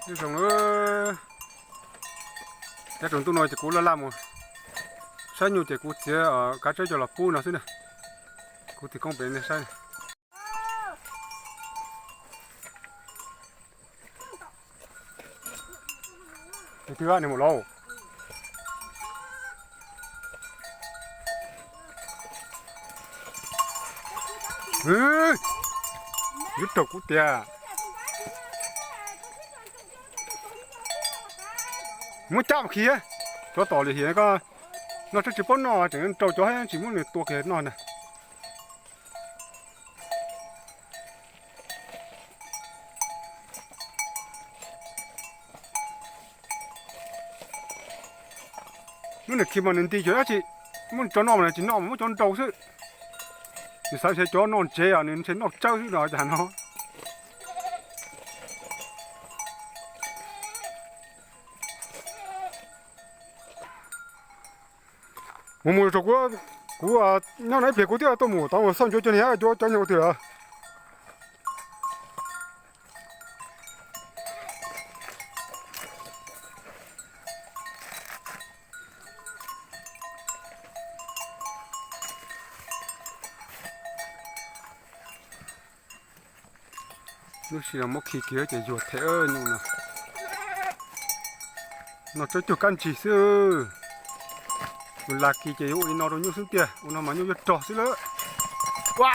Nyob zoo, nyob rau ntuj no ces kuv laj laj mus saib nyuj ces kuv txiav kav tsawb coj los pub no xwb na. Kuv tus koob pem saib. Tus twg nws mus lauj? Yuav raug kuv tiag. Muab cab mus khi, cov tom li hiam ko, noj tseeb tsis paub noj tseem rau cov tsis muab nws tua kiag noj na. Muab nws khi mas nws nti cov dab tsi, muab cov noj mas nws tsis noj mas muab cov nrau xwb. Nws xav ntshe cov noj ntsev os, nws ntshe noj tsawb xwb no cas no. Mus mus tso kuv, kuv nyob no ib pliag kuv thiaj tuaj mus tod mus xauj ncuav cov niag, ncuav cov niag ua twg lawm. Lub sij hawm muab khi kiag ces yuag them nyuj no. Noj tsawb cuag kab ntsig xwb. Mus lag kis ces yuav ua li no rau nyuj xwb tiag, ua no mas nyuj yuav rog xwb lawm. Ua,